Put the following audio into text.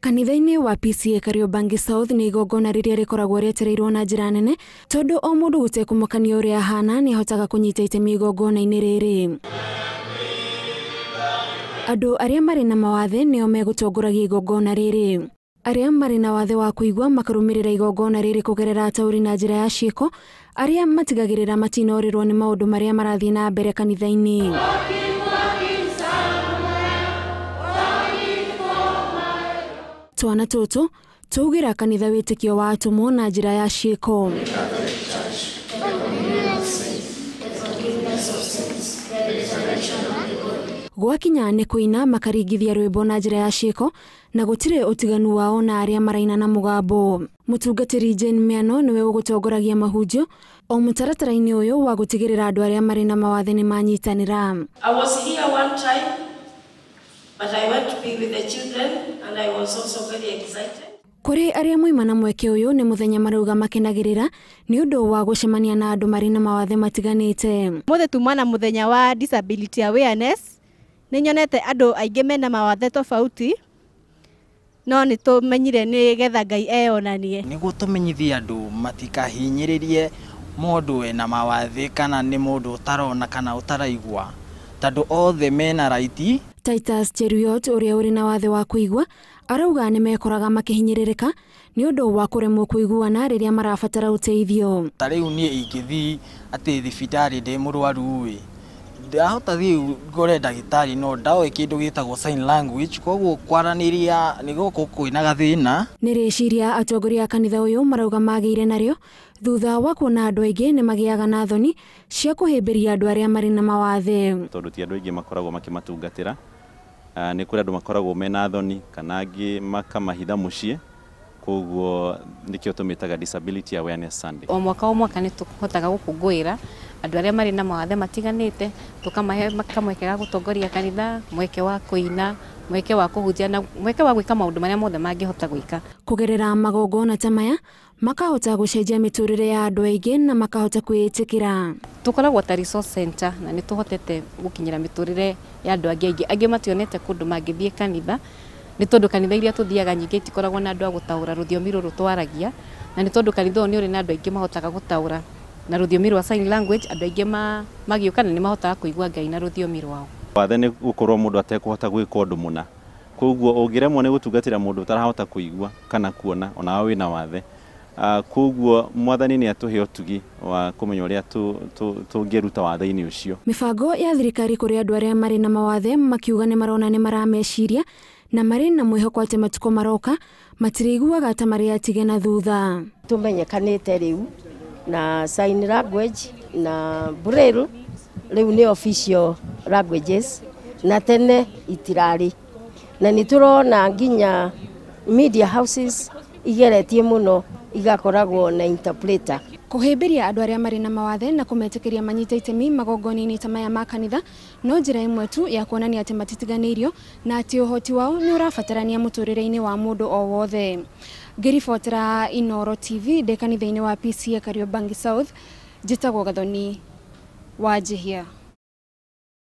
Kanitha-inĩ wa PCEA Kariobangi South nĩ igongona rĩrĩa rĩkoragwo rĩetereirwo na njĩra nene tondũ o mũndũ gũtekũmakania ũrĩa ahana nĩahotaga kũnyita itemi igongona-inĩ rĩrĩ. Andũ arĩa marĩ na mawathe nĩo megũtongoragia igongona rĩrĩ. Arĩa marĩ na wathe wa kũigua makarũmĩrĩra igongona rĩrĩ kũgerera ataũri na njĩra ya ciĩko, arĩa matigagĩrĩra matinorĩrwo nĩ maũndũ marĩa marathiĩ na mbere kanitha-inĩ. Twana tũtũ tũugĩra kanitha wĩtĩkio wa atũmwo na njĩra ya ciĩko. Gwakinya nĩ kũina makaringithia rwĩmbo na njĩra ya ciĩko na gũtirĩ ũtiganu wao na arĩa maraina na mũgambo. Mũtungatĩri Jane Miano nĩwe ũgũtongoragia mahunjio o mũtaratara-inĩ ũyũ wa gũtigĩrĩra andũ arĩa marĩ na mawathe nĩ manyitanĩra. I was here one time, but I went to be with the children and I was also very excited. Kũrĩ arĩa moima na mweke ũyũ nĩ mũthenya marauga makenagĩrĩra nĩ ũndũ wa gũcemania na andũ marĩ na mawathe matiganĩte. Mũthĩ tuma na mũthenya wa disability awareness. Nĩ nyonete andũ aingĩ mena mawathe tofauti, no nĩ tũmenyire nĩ getha Ngai eyonanie. Nĩguo tũmenyithie andũ matikahinyĩrĩrie mũndũ wĩna mawathe kana nĩ mũndũ ũtarona kana ũtaraigua, tondũ othe mena right. Titus Cheruiyot ũrĩa ũrĩ na wathe wa kũigua arauga nĩ mekoraga makĩhinyĩrĩrĩka nĩ ũndũ wa kũremwo kũiguana rĩrĩa marabatara ũteithio. Ta rĩu niĩ ingĩthiĩ atĩ thibitarĩ ndĩ mũrwaru ĩ, ndahota thiĩ ngore ndagĩtarĩ no ndoĩ kĩndũ gĩtagwo sign language, koguo kwaranĩria nĩ gũkũ kwĩna gathĩna. Nĩ rĩciria atongoria a kanitha ũyũ marauga magĩire narĩo thutha wa kuona andũ aingĩ nĩ magĩaga na thoni cia kũhĩmbĩria andũ arĩa marĩ na mawathe. Tondũ ti andũ aingĩ makoragwo makĩmatungatĩra, nĩ kũrĩ andũ makoragwo mena thoni kana angĩ makamahitha mũciĩ, koguo nĩkĩo tũmĩtaga Disability Awareness Sunday. O mwaka nĩ tũhotaga gũkũngũĩra andũ arĩa marĩ na mawathe matiganĩte, tũkamahe kamweke ga gũtongoria kanitha, mweke wa kũina, mweke wa kũhunjia na mweke wa gwĩka maũndũ marĩa mothe mangĩhota gwĩka. Kũgerera magongona ta maya makahota gũcenjia mĩtũrĩre ya andũ aingĩ na makahota kwĩĩtĩkĩra. Tũkoragwo ta resource center na nĩ tũhotete gũkinyĩra mĩtũrĩre ya andũ angĩ aingĩ. Angĩ mationete kũndũ mangĩthiĩ kanitha, nĩ tondũ kanitha iria tũthiaga nyingĩ itikoragwo na andũ a gũtaũra rũthiomi rũrũ twaragia, na nĩ tondũ kanitha ũyũ nĩ ũrĩ na andũ aingĩ mahotaga gũtaũra na rũthiomi rwa sign language, andũ aingĩ magĩũka na nĩ mahotaga kũigua Ngai na rũthiomi rwao. Wathe nĩ gũkorwo mũndũ atekũhota gwĩka ũndũ mũna, koguo ũngĩremwo nĩ gũtungatĩra mũndũ ũtarahota kũigua kana kuona onawe wĩna wathe. Koguo mwathani nĩ atũhe ũtugi wa kũmenya ũrĩa tũngĩruta wathe-inĩ ũcio. Mĩbango ya thirikari kũrĩ andũ arĩa marĩ na mawathe makiuga nĩ marona nĩ marameciria na marĩ na mwĩhoko atĩ matukũ maroka matirĩiguaga ta marĩ atige na thutha. Tũmenyekanĩte rĩu na sign language na braille rĩu nĩ official languages, na tene itirarĩ, na nĩ tũrona nginya media houses igeretie mũno igakoragwo na interpreter. Kũhĩmbĩria andũ arĩa marĩ na mawathe na kũmetĩkĩria manyite itemi magongona-inĩ ta maya ma kanitha no njĩra ĩmwe tu ya kuonania atĩ matitiganĩirio na atĩ ũhoti wao nĩ ũrabatarania mũtũrĩre-inĩ wa mũndũ o wothe. Ngĩribotera Inooro TV ndĩ kanitha-inĩ wa PCEA Kariobangi South, njĩtagwo Gathoni wa Njihia.